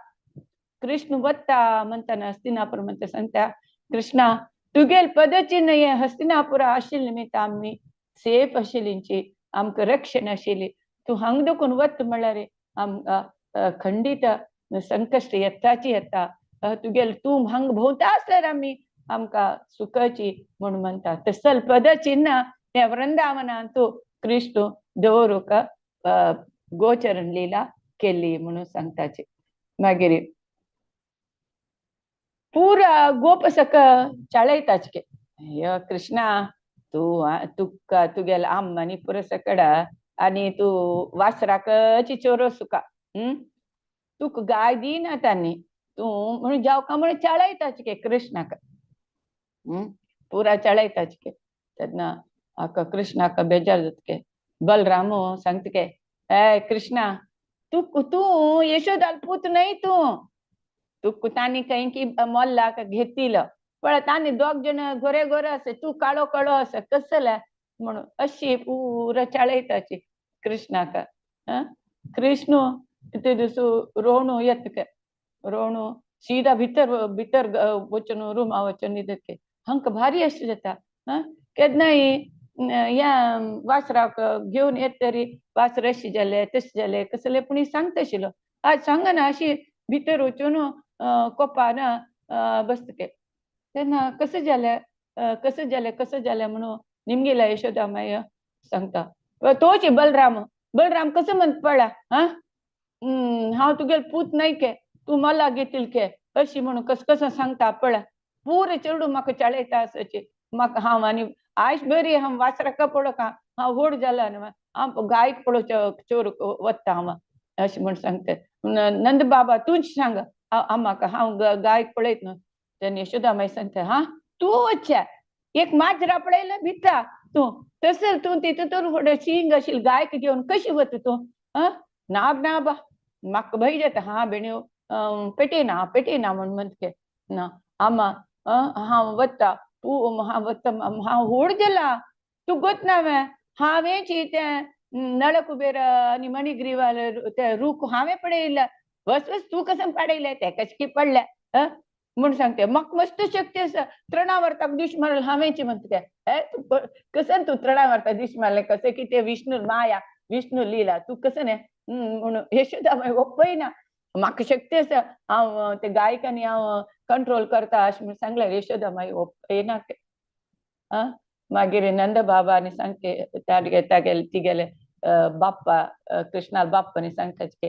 कृष्ण वता म्हणतना हस्तिनापूर म्हणटा सांगता कृष्णा तुगेल पदचिन्ह हे हस्तिनापुरा आशिल्ले निमित्त आमी सेफ आशिल्लींची आमकां रक्षण आशिल्ली. तूं हांगा देखून वत म्हळ्यार आमकां खंडीत संकश्ट येताची येता. तुगेल तूं हांगा भोंवता आसल्यार आमी आमकां सुखाची म्हूण म्हणटा. तसल पदचिन्ह हे वृंदावनांत कृष्ण दवरूंक गोचरण लीला केली म्हणून सांगताचे. मागीर पुरा गोपसक चाळयताचे य कृष्णा तूं तुका तुगेल आम आनी पुरो सकड आनी तूं वासराकची चोरो सुका तुका गाय दिना तांणी तूं म्हणून जावका म्हणून चाळयताचे के कृष्णाक पुरा चाळयताचे के. तेन्ना आका कृष्णाक बेजार जाता. बलराम सांगता के ए कृष्णा तूं तूं यशोदाल पूत न्हय तूं तुका तांणी खंय की मोल्लाक घेतिलो पळय तांणी दोग जण गोरे गोरे आसा तूं काळो काळो आसा कसले म्हणून अशी पुरा चाळयताची कृष्णाक. कृष्ण ते दिसू रोणू येता रोणू सीधा भितर भितर वचून रुमा वचून न्हिदता. हांकां भारी अशें जाता. केन्नाय ह्या वासराक घेवन येत तरी वासर अशें जालें तशें जालें कसलें पूण सांगता आशिल्लो. आज सांगना अशी भितर वचून कोपान बसता. तेन्ना कसं जालें कसं जालें कसं जालें म्हणून निमगेल्या यशोदा माय सांगता. तोच बलराम बलराम कसं म्हणत पळा हा हांव तुगेल पूत न्हय के तूं मला घेतील के अशी म्हणून कसं कसं सांगता पळा. पुरे चेडूं म्हाका चाळयता आसाची म्हाका हांव आनी आयज बरी हांव वासराक पळोवंक हांव व्हड जाला न्हू हांव गायक पळोवच्या चोर वता हांव अशें म्हूण सांगता. नंद बाबा तूंच सांग म्हाका हांव गायक पळयत न्हू. तेन्ना यशोदा माई सांगता हा तूं वच्च्या एक माजरा पळयलें भिता तूं तसो तूं तितून व्हड शिंग आशिल्ली गायक घेवन कशी वता तूं. ना ना बा म्हाका भंय जाता हा बेण्यो पेटयना पेटयना म्हण म्हणके ना आमा हांव वता तूं हांव वता हांव व्हड जाला तूं गोत ना वे हांवें तें नळकुबेर आनी मणिग्रीवाल ते रूख हांवें पडयला बस बस तूं कसं पाडयलें तें कशें की पडलें म्हूण सांगते म्हाका मस्त शक्ती आसा तृणावर्ताक दीश मारल हांवेंची म्हणटा ते तूं कसं तूं तृणावर्ताक दीश मारलें कशें की ते विष्णु माया विष्णु लीला तूं कसं न्ही म्हणून यशोदा मागीर ओपयना म्हाका शक्ती आसा हांव ते गायकांनी हांव कंट्रोल करता अशें म्हूण सांगलें यशोदा मागीर ओपयना आं मागीर नंद बाबांनी सांगते तागे तागेले तिगेले बाप्पा कृष्णाल बाप्पानी सांगता की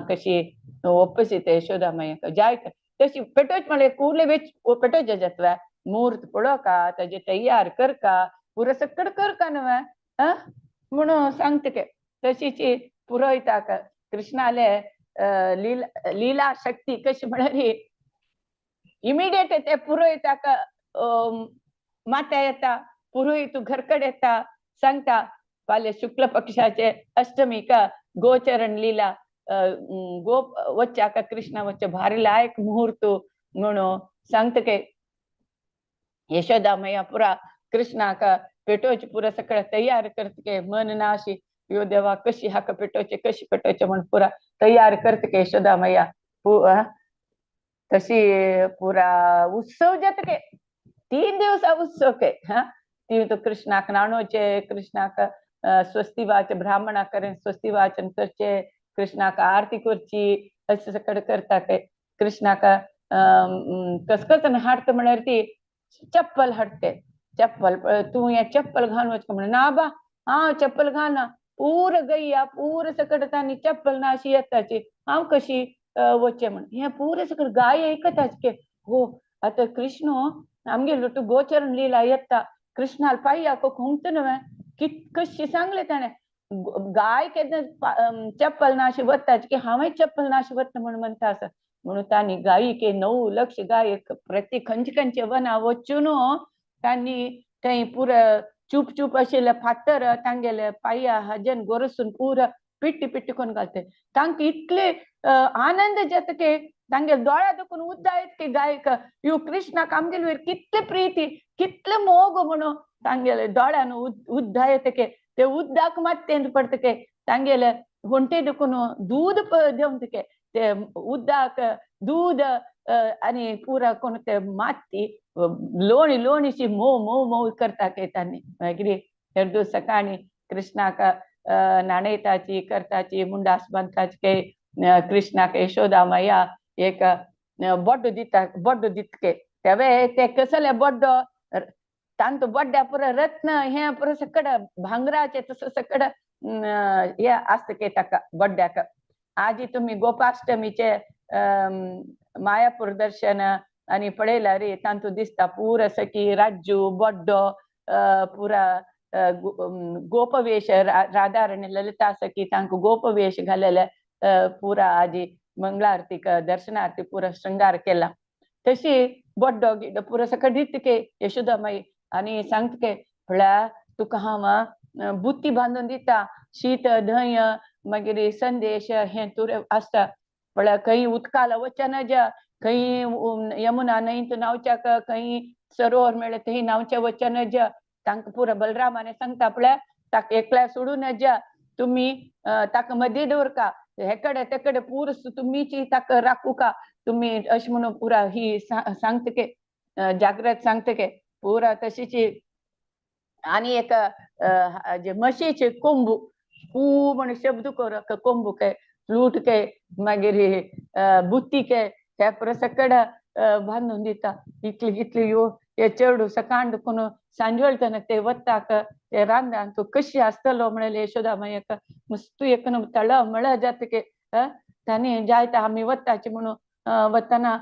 कशी ओपसी यशोदा माई जाय तशी पेटोच म्हळ्यार कुर्ले वेच पेटोच जातवा मूर्त पळोवका ताजे तयार करका पुरो सकड करका न्हय आं म्हणून सांगता के तशीच पुरोयताक कृष्णाले लीला लीला शक्ती कशी म्हळ्यार इमिडिएट ते पुरोयताक मात्या येता पुरोहित घरकड येता सांगता फाल्यां शुक्ल पक्षाचे अष्टमीक गोचरण लीला गोप वच्चाक कृष्ण वच्चे भारी लायक मुहूर्त म्हणून सांगता के यशोदा मैया पुरा कृष्णाक पेटोवचे पुरा सगळं तयार करता के मन ना अशी यो देवा कशी हाका पेटोवचे कशी पेटोवचे म्हण पुरा तयार करता के यशोदा मैया तशी पुरा उत्सव जाता के 3 दिवस उत्सव के हा ती तो कृष्णाक न्हाणोवचे कृष्णाक स्वस्ति वाचन ब्राह्मणा करेन स्वस्ति वाचन करचे कृष्णाक आरती करची अशें सगळें करता के कृष्णाक कसकस हाडटा म्हळ्यार ती चप्पल हाडटे चप्पल तूं हें चप्पल घालून वचका म्हणून ना बा हांव चप्पल घालना पूर गय्या पूर सकट तांणी चप्पल ना अशी येताची हांव कशी वचचें म्हण हें पूर सकट गाय आयकताच के हो आतां कृष्ण आमगेलो तूं गोचरण लीला येता कृष्णाल पांयाक खुंगता न्हय कित कशी सांगलें ताणें गाय केन्ना चप्पल ना अशी वताची की हांवें चप्पल ना अशी वता म्हण म्हणटा आसा म्हणून तांणी गायी 9 लक्ष गाय प्रति खंयचे खंयचे वना वचून तांणी थंय पुरा चूप चूप आशिल्ले फातर तांगेले पांया हाजेन गोरसून पुरा पिट्टी पिट्टी करून घालते तांकां इतले आनंद जाता की तांगेले दोळ्या दुखून उद्दा येत की गायक यो कृष्णाक आमगेले वयर कितले प्रिती कितले मोग म्हणून तांगेले दोळ्यान उद्दा येता की ते उद्दाक मात तें पडटा की तांगेले होंटे दुखून दूद देवन ते ते उद्दाक दूद आनी पुरा कोण ते माती लोणी लोणीशी मोव मोव मोव करता के तांणी मागीर हेर सकाळी कृष्णाक न्हाणयताची करताची मुंडास बांदताची के कृष्णाक यशोदा मैया एक बड्डो दिता बड्डो दितके तेवे ते कसले बड्डो तांचो बड्ड्या पुरा रत्न हें पुरा सकड भांगराचे तसं सकड हे आसता के ताका बड्ड्याक. आजी तुम्ही गोपाष्टमीचे मायापूर दर्शन आणि पळयला रे तांतू दिसता पूर सखी राजू बड्डो पुरा गोपवेश राधारणी ललिता सखी तांकां गोपवेश घालेले पुरा आजी मंगळारतीक दर्शनार्थी पुरा शृंगार केला. तशी बड्डो गिड्डो पुरा सगळं दितके यशोदामाई आणि सांगतके म्हळ्यार तुका हांव बुत्ती बांदून दिता शीत धंय मागीर संदेश हें तुरे आसता म्हळ्यार खंय उदकाला वचना ज्या खंय यमुना न्हंयत न्हांवच्याक खंय सरोवर मेळ्ळें थंय न्हांवच्या वचना ज्या तांकां पुरा बलरामाने सांगता पळय ताका एकल्या सोडून ज्या तुमी ताका मदीं दवरका हेकडे तेकडे पूर तुमीची ताका राखूका तुमी अशें म्हणून पुरा ही सांगतके जाग्रत सांगतके पुरा तशीची. आनी एक जे म्हशीचे कोंबू कू म्हण शब्द कर कोंबू के फ्लूट के मागीर बुत्ती के हे पुरा सकड बांदून दिता. इतली इतली ह्यो हे चेडू सकाळ दुखून सांजवेळ ते वताक ते रांदान तूं कशी आसतलो म्हणलें यशोदा मायक मस्तू एक तळ मळ जाता के तांणी जायता आमी वताची म्हणून वतना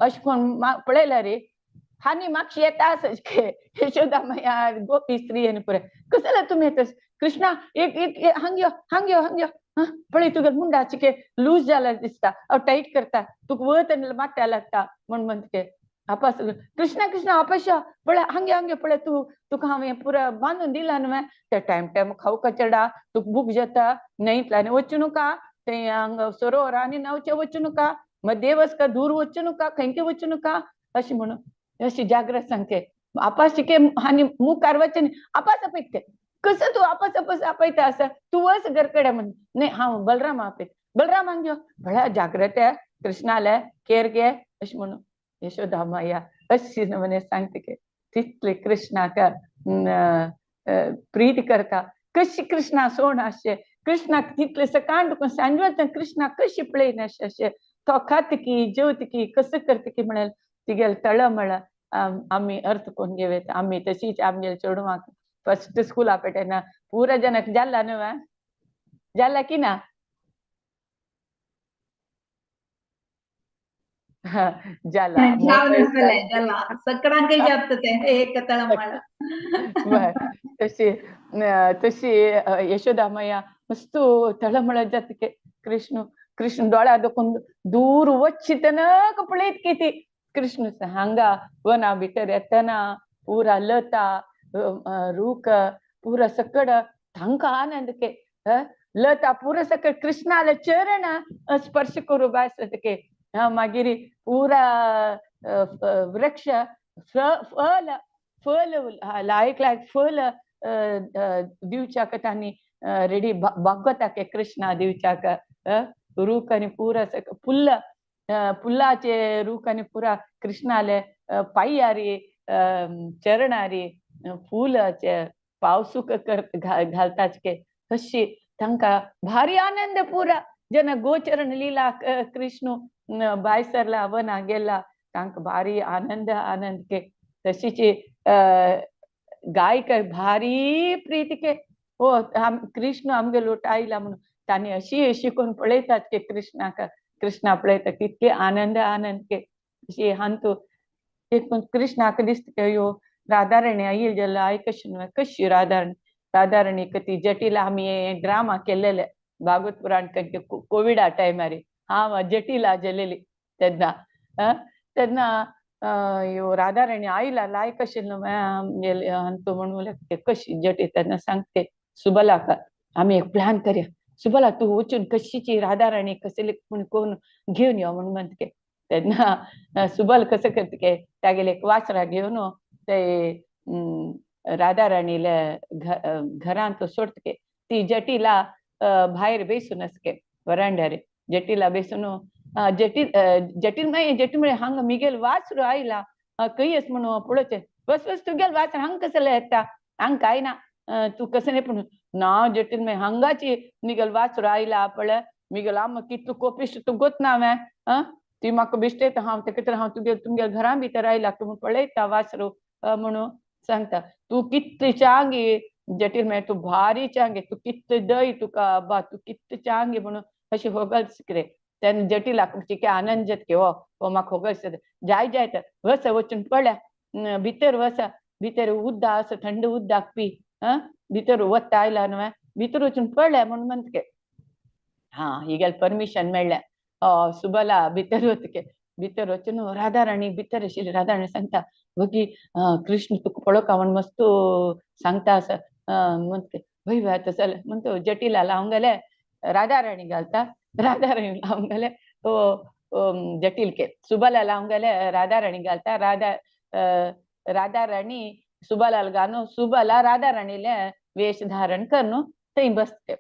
अशें कोण पळयलें रे हानी मातशी येता आसचे यशोदा माया गोपी स्त्री आनी पुराय कसले तुमी येता कृष्णा एक एक हांग यो हांग यो हांग यो पळय तुगे मुंडाचे के लूज जाला दिसता हांव टायट करता तुका वत आनी माथ्या लागता म्हण म्हणके आपास कृष्णा कृष्णा आपशा पळय हांगे हांगे पळय तूं तुका हांवें पुरा बांदून दिला न्हय ते टायम टायम खावका चेडा तुका भूक जाता न्हंयतल्यान वचूं नका ते हांगा सरोवरांनी न्हांवचें वचूं नका, मदेवस्का दूर वचूं नका, खंयके वचूं नका अशें म्हणून अशी जाग्रत सांगते. आपास शिके आनी मुखार वचून आपास आपयत कसो तूं आपास आपास आपयता आसा, तूं वच घरकडे म्हण. न्ही हांव बलराम आपयत, बलरामाक यो म्हळ्यार जाग्रत कृष्णाले केर गे अशें म्हणून यशोदा माया अशी नमने सांगता की तितले कृष्णाक प्रीत करता. कशी कृष्णा सोण आसचें, कृष्णाक तितले सकाळ तुका सांजवेळ कृष्णाक कशी पळयन अशें तो खात की जेवत की कसं करत की म्हणेल तिगेल तळमळ आमी अर्थ कोण घेवेत. आमी तशीच आमगेले चेडवांक फस्ट स्कुला पेटेना पुरा जनक जाला न्हू, जाला की ना? जाला जाला सगळ्यांकय जाता तें एक तळमळ. तशी तशी यशोदा मैया मस्तू तळमळ जाता कृष्ण कृष्ण दोळ्या दोखून दूर वचितनक पळयत की ती कृष्ण हांगा वना भितर येतना पुरा लता रूख पुरा सकड तांकां आनंद के लता पुरा सकड कृष्णाले चरण स्पर्श करू बाय के. मागीर पुरा वृक्ष फल फल लायक लायक फल दिवच्याक तांणी रेडी भागवता के कृष्णा दिवच्याक. रूख आनी पुरा पुल्ल पुल्लाचे रूख आनी पुरा कृष्णाले पांयारी चरणारी फुलाचे पावसूक घालताच के. अशी तांकां भारी आनंद पुरा जेन्ना गोचरण लीला कृष्ण भायसरला वना गेला तांकां भारी आनंद आनंद के. तशीच गायक भारी प्रीती के हो कृष्ण आमगे लोट आयला म्हणून तांणी अशी अशी करून पळयतात की कृष्णाक कृष्णा पळयता तितके आनंद आनंद के. अशी हांतू एक कृष्णाक दिसता की अयो राधारणी आयल जाल्यार I कशी न्हय कशी राधारणी राधारणी ती जटील आमी ड्रामा केल्लेले भागवत पुराण कोविडा टायमार हांव जटीला जालेली तेन्ना तेन्ना यो राधाराणी आयला लायक आशिल्लो हांतू म्हणून कशी जटील तेन्ना सांगते सुबलाक आमी एक प्लॅन करया सुबला तूं वचून कशीची राधाराणी कसली म्हण कोण घेवन यो म्हण म्हणते. तेन्ना सुबल कसं करता के तागेले एक वासरा घेवन ते राधाराणीले घरांत सोडता के. ती जटीला भायर बेसून आसके वरांड्यार जटीला बेसून जटील जटील मागीर जटील म्हळ्यार हांगा मिगेल वासरू आयला खंय म्हणून पळोवचें बस बस तुगेल वासर हांगा कसले येता हांगा कांय ना तूं कसं न्ही पूण ना जटील मागीर हांगाची मिगेल वासरू आयला पळय मिगेल आम कितलो कोपिश्ट तूं गोत ना हांवें ती म्हाका बिश्टेता हांव तेका हांव तुगे तुमगे घरां भितर आयला तूं पळयता वासरू म्हणून सांगता. तूं कितली चांगी जटील मागीर तूं भारी चांगी तूं कितले दय तुका बा तूं कितले चांगी म्हणून अशी होगल्स कितें. तेन्ना जटीलाक चिके आनंद जाता की हो हो म्हाका होगल्स जाय जाय तर वस वचून पळय भितर वस भितर उदक आसा थंड उदक पी भितर वता आयला न्हय भितर वचून पळय म्हणून म्हणटा. हा हिगेले परमिशन मेळ्ळें सुबला भितर वतके भितर वचून राधाराणी भितर आशिल्ली राधाराणी सांगता वगी कृष्ण तुका पळोवका म्हण मस्त सांगता आसा म्हणटा वय वय आतां चल म्हणटा जटीला लावन गेले राधाराणी घालता राधाराणी लावन गेले तो जटील के सुबला लावन गेले राधाराणी घालता राधाराणी सुबलाल घालून सुबला राधाराणीले वेश धारण करून थंय बसते.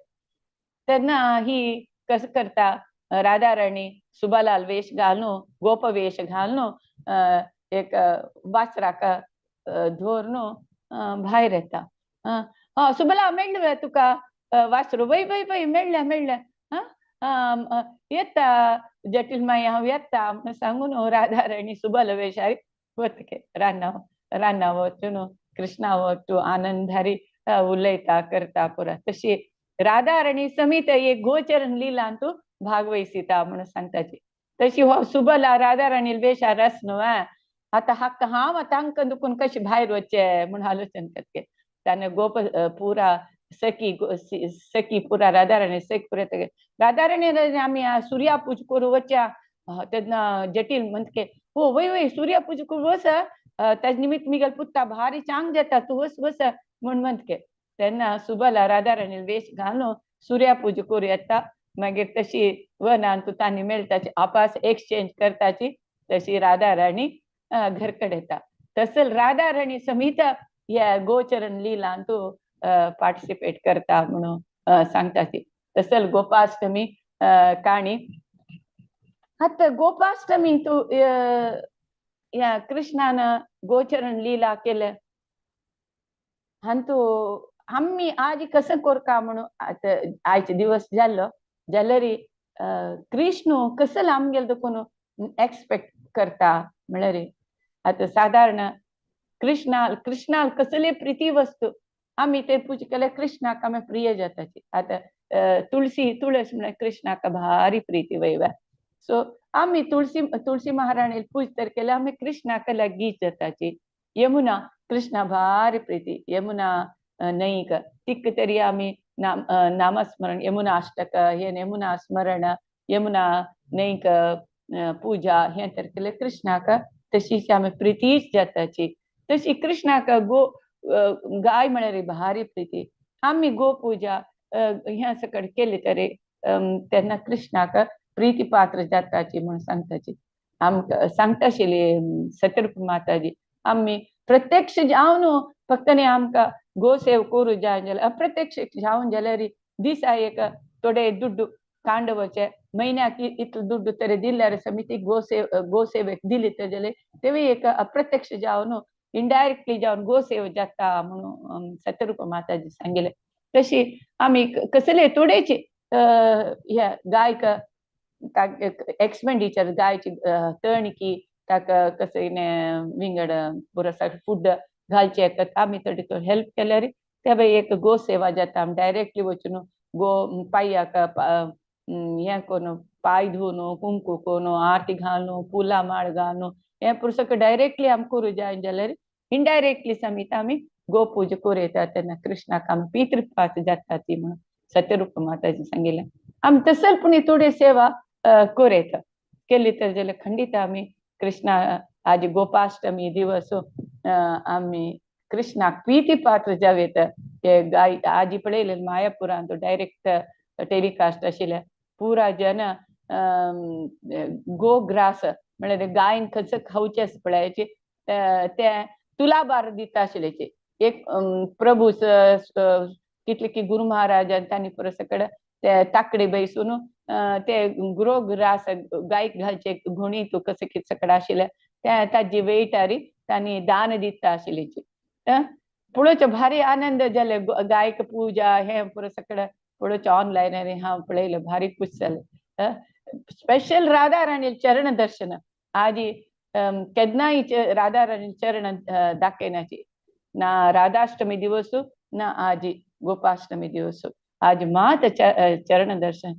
तेन्ना ही कसं करता राधाराणी सुबलाल वेश घालून गोपवेश घालून एक वासराक धरून भायर येता. सुबला मेळ्ळें तुका वासरू वय वय वय मेळ्ळें मेळ्ळें येता जटील माई हांव येता म्हणून सांगून राधाराणी सुबल वेशारी वतके रान्ना रान्ना वचून कृष्णा वचून आनंदारी उलयता करता पुरा. तशी राधाराणी समीत एक गोचरण लीलान तूं भागवयसिता म्हणून सांगताची. तशी हो सुबला राधाराणी वेशार आस न्हू आतां हाका हांव आतां दुखून कशें भायर वचचें म्हूण आलोचन करते. ताणें गोप पुरा सखी सखी पुरा राधाराणी सखी पुरा राधाराणी आमी सुर्या पूज करूं वचया तेन्ना जटील म्हणके हो वय वय सुर्या पूज करूं वच ताजे निमित्त मिगेल पुत्ता भारी चांग जाता तूं वच वच म्हूण म्हणके. तेन्ना सुबला राधाराणी वेश घालून सुर्या पूज करूं येता. मागीर तशी वनान तूं तांणी मेळटाची आपास एक्सचेंज करताची तशी राधा राणी घरकडे येता. तसल राधा राणी समीत ह्या गोचरण लिलान तूं पार्टिसिपेट करता म्हणून सांगता ती. तसल गोपाष्टमी काणी. आतां गोपाष्टमी तूं ह्या कृष्णान गोचरण लीला केले हांतू आमी आज कसं कोरका म्हणून आतां आयचे दिवस जाल्लो जाल्यार कृष्ण कसं आमगेलो देखून एक्सपेक्ट करता म्हळ्यार आतां सादारण कृष्णाल कसली प्रिती वस्तू आमी ते पुजा केल्यार कृष्णाक आमी प्रिय जाताची. आतां तुळसी तुळस म्हळ्यार कृष्णाक भारी प्रिती वयव्या. सो आमी तुळसी तुळसी महाराणी पूज तर केल्यार आमी कृष्णाक लागींच जाताची. यमुना कृष्णा भारी प्रिती यमुना न्हंयक तिका तरी आमी नामस्मरण यमुना अष्टक हे यमुना स्मरण यमुना न्हंयक पुजा हें तर केल्यार कृष्णाक तशीच आमी प्रितीच जाताची. तशी कृष्णाक गो गाय म्हळ्यार भारी प्रिती. आमी गोपुजा ह्या सकट केली तरी तेन्ना कृष्णाक प्रिती पात्र जाताची म्हणून सांगताची. आमकां सांगता आशिल्ली सतर्प माताजी आमी प्रत्यक्ष जावन फक्त न्ही आमकां गोसेव करूं जाय जाल्यार अप्रत्यक्ष जावन जाल्यार दिसा एक थोडे दुड्डू कांडवचे म्हयन्याक इतलो दुड्डू तरी दिल्यार समिती गोसेव गोसेवेक दिली तर जाल्यार तेवूय एक अप्रत्यक्ष जावन इनडायरेक्टली जावन गोसेव जाता म्हणून सतरूप माताजी सांगिल्लें. तशी आमी कसले थोडेचे ह्या गायक एक्सपेंडिचर गायची तणकी ताका कशें विंगड पुरो फूड घालचें आमी थोडी थोडी हेल्प केल्यार ते बाय एक गोसेवा जाता. आमी डायरेक्टली वचून गो पांयाक हें करून पांय धुवन कुंकू करून आरती घालून फुलां माळ घालून हें पुरो सगळें डायरेक्टली आमी करूं जाय जाल्यार इनडायरेक्टली समीत आमी गोपूजा करूं येता तेन्ना कृष्णाक आमी पितृपात जाता ती म्हणून सत्यरूप माताजी सांगिल्लें. आमी तसल पूण थोडी सेवा करूं येता केली तर जाल्यार खंडीत आमी कृष्णा आज गोपाष्टमी दिवस आमी कृष्णाक प्रीती पात्र जावं येता. ते गाय आजी पळयलें मायापुरान तो डायरेक्ट टेलिकास्ट आशिल्लें पुरा जन गोग्रास म्हळ्यार गायन खंयचो खावचें पळयाची ते तुलाभार दिता आशिल्ले. एक प्रभू कितले की गुरु महाराजान तांणी पुरो सकड ते ताकडे बैसून ते गोग्रास गायक घालचे घोणी तूं कशें कितें सकड आशिल्लें ते ताजी वेटारी तांणी दान दिता आशिल्ली. पळोवचो भारी आनंद जाले गायक पुजा हें पुरो सगळें पळोवचें ऑनलायन आनी हांव पळयलें भारी खूश जालें. स्पेशल राधा राणी चरण दर्शन आजी केन्नाय राधा राणी चरण दाखयनाची ना राधाष्टमी दिवस ना आजी गोपाष्टमी दिवस आज मात चरण दर्शन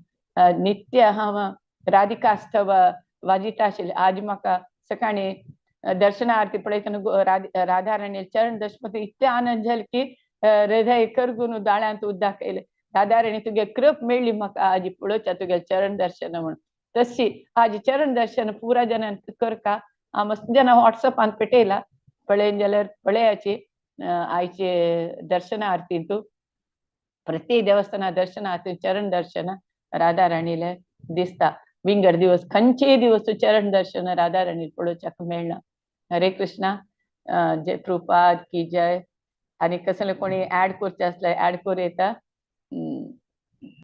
नित्य हांव राधिकास्तव वाजिता आशिल्लें. आज म्हाका सकाळीं दर्शन आरती पळयतना राधा राणी चरण दर्शन इतलें आनंद जालो की हृदय करगून दाळ्यांत उदक येयलें. राधा राणी तुगे कृप मेळ्ळी म्हाका आजी पळोवच्या तुगे चरण दर्शन म्हणून. तशी आजी चरण दर्शन पुरा जनान करका हांव मस्त जाणां वॉट्सएपान पेटयला पळयन जाल्यार पळयाची आयचे दर्शन आरतींतू प्रत्येक देवस्थाना दर्शन आरती चरण दर्शन राधा राणीले दिसता. विंगड दिवस खंयचेय दिवस चरण दर्शन राधा राणी पळोवच्याक मेळना. हरे कृष्णा, जय प्रभुपाद की जय. आनी कसले कोणी ऍड करचे आसल्यार ऍड करूं येता.